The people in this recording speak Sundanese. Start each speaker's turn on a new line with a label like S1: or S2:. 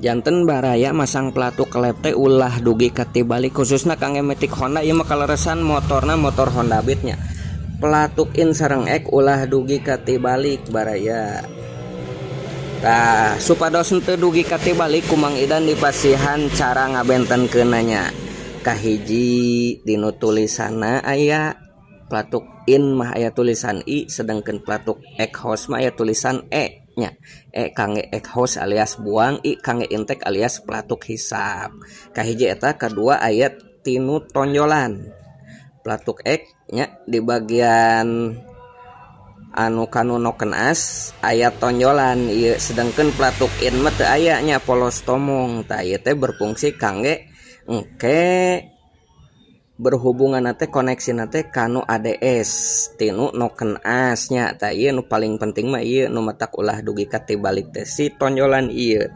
S1: Janten baraya, masang pelatuk klep teh ulah dugi ka tibalik, khususna kangge metik Honda. Ieu mah kaleresan motorna motor Honda Beat nya. Pelatuk in sareng ek ulah dugi ka tibalik, baraya. Tah, supados henteu dugi ka tibalik, ku Mang Idan dipasihan cara ngabentenkeunna nya. Kahiji, dinu tulisanna aya, pelatuk in mah aya tulisan I, sedangkan pelatuk exhaust mah aya tulisan E nya. E kangge exhaust alias buang, I kangge intake alias pelatuk hisap. Kahiji eta, kedua aya tinu tonjolan pelatuk ek nya, di bagian anu kanu noken as aya tonjolan ieu, sedangkan pelatuk in mah teu aya nya, polos tomong. Tah, ieu teh berfungsi kangge engke berhubungan teh, koneksi teh kanu ADS tinu noken as nya. Tah, ieu nu paling penting mah ieu, nu matak ulah dugi ka tibalik teh si tonjolan ieu teh.